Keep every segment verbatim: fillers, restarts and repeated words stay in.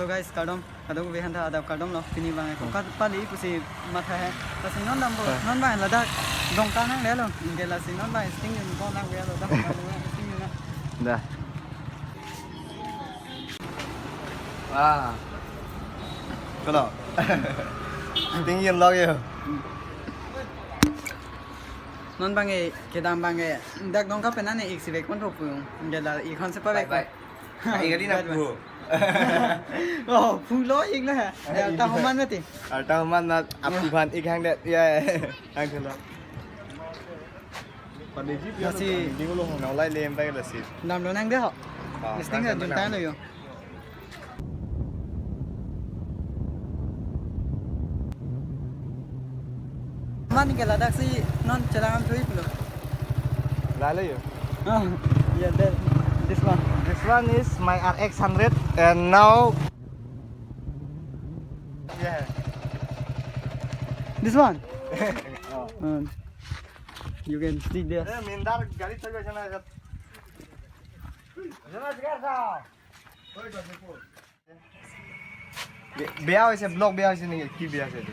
So guys, kardom, kadokave aphanta adap kardom lo, pini abang ko ka pali pusi matha he. Lasi non dampo, ah, non abang ladak Dongka nanglelo, anke lasi non abang sting yun ko nang velo, dak sting yun na. Dah. Ah. Kono. Sting yun lo yo. Non abang ke, kedam abang ke, dak Dongka pen an ik si vek pon po pu, anke la ik hon si pavek. Bye bye. Ai, gali na pu. Oh, pulo ik na. Ya, ta homan mati. Arta homan na apu phan ik hang det. Ya. Hang thelo. Lasi ding ulo hong nau lai lem pai lasi. Damlo nang de ho. Ah, sting nang, nang, junta nang lo yo. Mani ke ladak si non chelang am thui pulo. Lalo yo. Oh, yeah, that, this one. This one is my R X hundred and now, yeah. This one? Oh. Um, you can see this. Eh, mindar gari thoi jana. Be-, beya hoise, block beya hoise niki, ki beya hoise etu?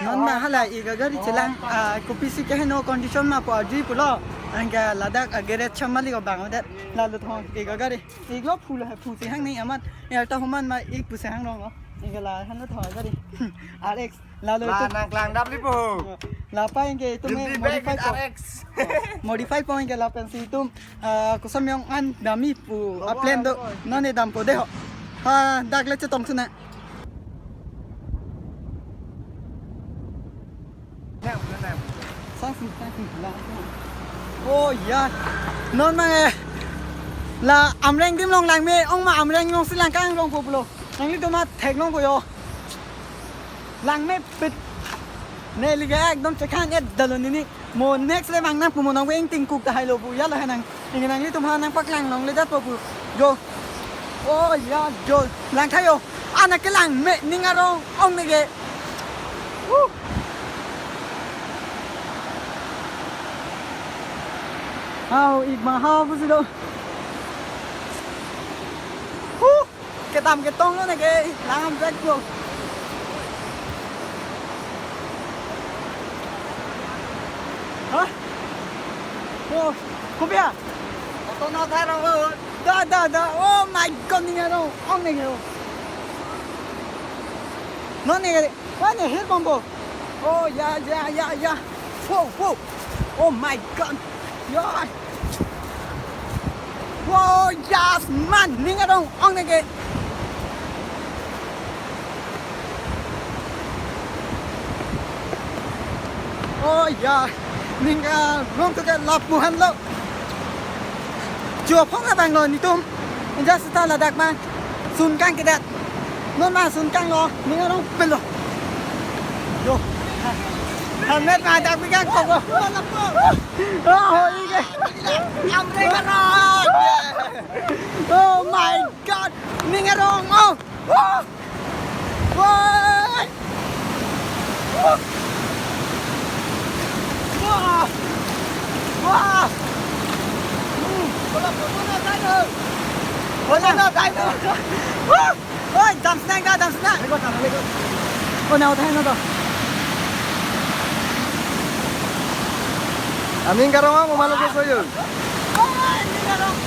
Non ma hala ik agari chelang, ah, kopisi keheno condition ma pu arju pulo. Anke ladak a garage chamali ko bang det. Lalo thong ik agari. Ik lo phulo he phusi hang ni amat. Ya ta homan ma ik pusi hang rong lo. Anke la han thong agari. R X. Lalo la itum nang klang dap lipo. La pa anke itum You'll be back modify with po. R X. Modify po anke lapen si itum, ah, kosom yong an dami pu a plan do. None dampo de ho. Ha, dak le chetong suna. Sang sing, sang sing, la. Oh ya. Non abang eh. La Amreng adim along langme, ong ma Amreng along si lang kang rong po pulo. Nanglitum ma theklong po yo. Langmepet. Neli ke ekdom chekhan et dalo nini. Mo next le bang nang pu mo nang weng tingkuk ta hailo bu ya lo hanang. Nang, nanglitum ha nang paklang longle jat po bu. Jo. Oh ya jo. Lang tha yo. Anak ke langme ning arong ong neke. Woo. Hau ik ma hau pusi do. Woo. Kedam ketong lo neke, lang am vek lo. Hah? Oh, kopia? Auto na thai rong. Da, da, da. Oh my God, ning arong ong neke. Non neke, wah ne hir bombo. Oh ya, ya, ya, ya. Whoa, whoa. Oh my God. Ya. Whoa, yes, man. Ning arong ong neke. Oh ya. Ning arong tu ke lapu han lo. Chuaphong abang lo nitum. Just ta ladak ma. Sun kang kedat. Non ma sun kang lo. Ning arong pelo. Yo. Helmet ma dak pi kang kok lo. Oh, ho, ike. Amreng arong. Oh my God. Ning arong. Oh. Oh. Woi! Wah! Wah! Wah! Hmm. Bola, bola, bola, bola. Bola, bola, bola. Wah! Oi, dam sna ga, dam sna. Lego, dam, lego. Oh, na uthai na to. Aning karong mo malo ko soyo. Oi, ning karong.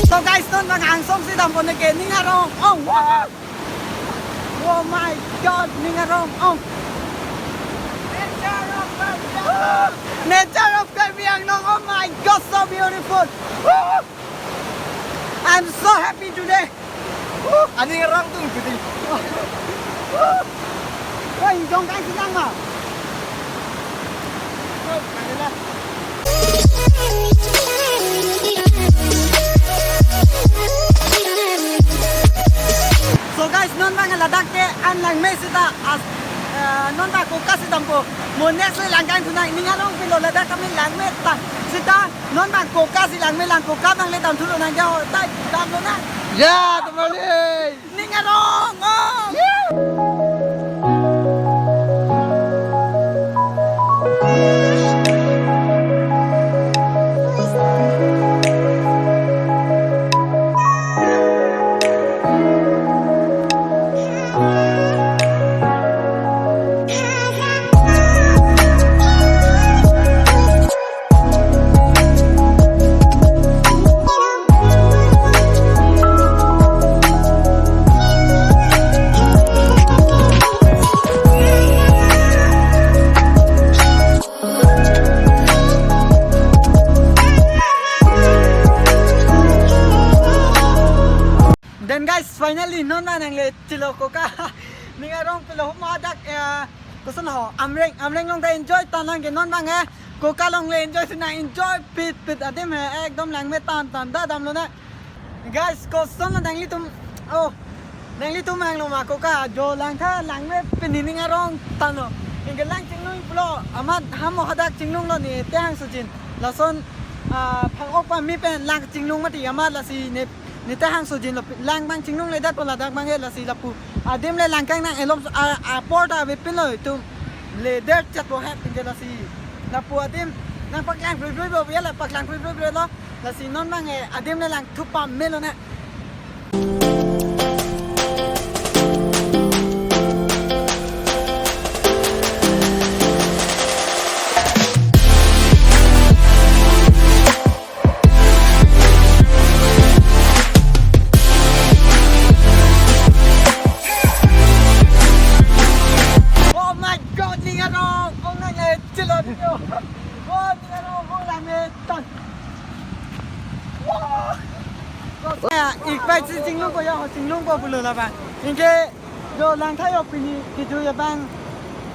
So guys, non bang angsong si dampo neke ning arong. Oh, wow! Oh my God, ning arong. Oh. Nature of Karbi Anglong. Nature of Karbi Anglong. Oh my God, so beautiful. Woo! I'm so happy today. Aning arong tung kuti. Wah, jong kai sinang ma. So guys, non bang ladak ke an langme sita as, eh, non bang koka si dampo. Mo next le lang kai thunang ning arong pilo ladak kami langme ta sita. Non bang koka si langme lang koka bang le dam thulo nang jao tai damlo na. Ya, teman ni. Ning arong, oh. Non ma nangle chilo koka. Ning arong pilo huma dak, eh, koson ho, Amreng, Amreng along ta enjoy tanang ke non bang, eh. Koka along le enjoy sina enjoy pit pit adim he, ekdom langme tan tan da damlo na. Guys, koson lo nanglitum, oh, nanglitum hanglo ma koka, jo langtha langme pini ning arong tanlo. Ingke lang chinglung pulo, amat hamo hadak chinglunglo ne te hang sujin. Lason, ah, phang-ok pame pen lang chinglung mati amat lasi ne Ne ta hang sujin lo, lang bang chinglung ledet po ladak bang he lasi lapu. Adim le langkang nang elom a, apor ta ave pinlo itum. Ledet chat lo he pinke lasi. Lapu adim nang paklang prui prui bo biya la paklang prui prui prui lo. Lasi non bang he adim le lang thup pamelo na. Oh my God, ning arong, ong nang eh, chilo niyo. Oh, ning arong, ong nang eh, tan. Wow. Ya, ik pai si chinglung ko ya, ho chinglung ko pulo la ba. Ingke, jo langtha yo pini, kiju ya bang.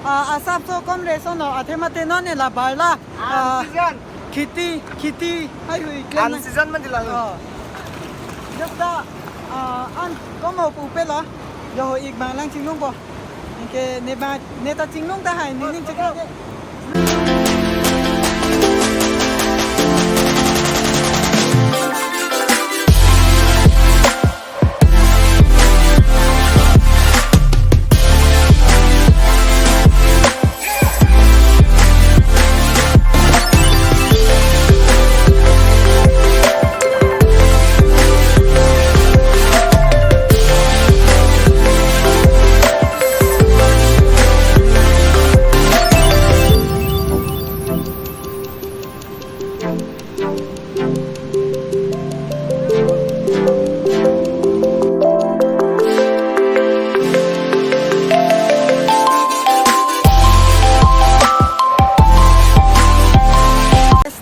Ah, asap so kom re so no, athe mate non ne la bar la. Ah, Unseason. Khiti, khiti, hai hui, klam na. Unseason man dila. Oh. Just da, ah, an kom ho pu pe lo. Jo ho ik bang lang chinglung ko. Ingke ne ba, ne ta chinglung ta hai, ne ning chinglung ke.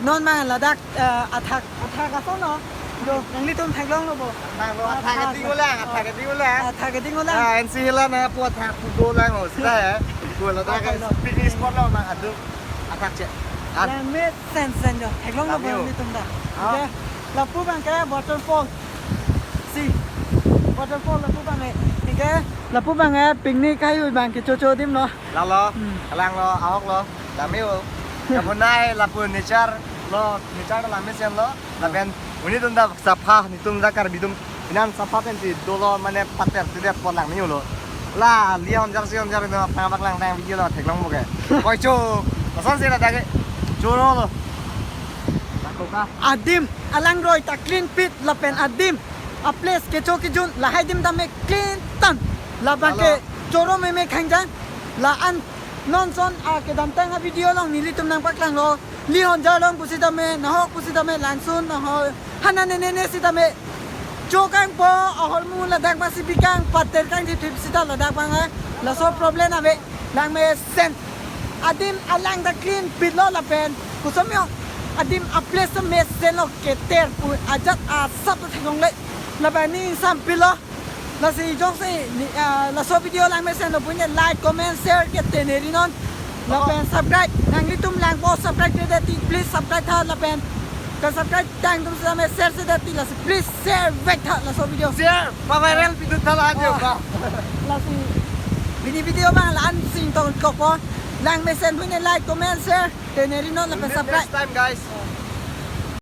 Non ma ladak, eh, athak, athak aso no. Jo, nanglitum theklonglo bo. Athak lo, athak athak athak lo. Athak athak lo. Athak athak lo. Ah, N C Hill na pu athak pu do lang ho, sita hai. Pu ladak athak lo. Picnic spot lo ma adu. Athak che. An. Langme sen sen jo. Theklonglo bo. Kami ho. Nanglitum ta. Ah. Oke. Lapu bang ke waterfall. Si. Waterfall lapu bang eh. Oke. Lapu bang eh picnic kai hui bang ke chocho adim lo. Lalo, hmm. Kalang lo, ahok lo, lami lo. Kapunai lapu nature lo, nature lo lami sen lo. Lapen, uni tum ta sapha, nitum ta Karbi atum. Inan sapha pensi dolo mane pater tidak polang ni lo. La, lion jar si on jar no, pang bak lang tang video lo, theklong mo ke. Koi cho, pasan sila dage, choro lo. Lakoka. Adim, alangroi ta clean pit, lapen adim. A place kecho kejun, lahai adim tame clean tan. Labang ke halo. Choro meme khangjang, la an Non son a kedamtang a video along nelitum nangpaklanglo. Lihon jar along pusitame, nahok pusitame, langsun, nahok. Hana ne ne ne sitame. Chokangpo, ahormu ladak masi bikang, pater kangthip thip sita ladak bang eh. Laso problem ave, langmesen. Adim alang ta clean pit lo lapen. Koson yo, adim a place ta mesen lo keter pu ajat asap ta theklongle. Lapen ning sampilo. Lasi jongsi ni, ah, laso video langmesen lo punya like, comment, share ke teneri non. Lapen subscribe. Nanglitum langpo subscribe te dati, please subscribe tha lapen. Ke subscribe tang atum sitame share si dati lasi please share vek tha laso video. Share, pa viral video tha la ajo. Ah. Pa. Lasi pini video bang la-an sing tong kokpo. Langmesen punya like, comment, share. Teneri non lapen subscribe. Next time, guys.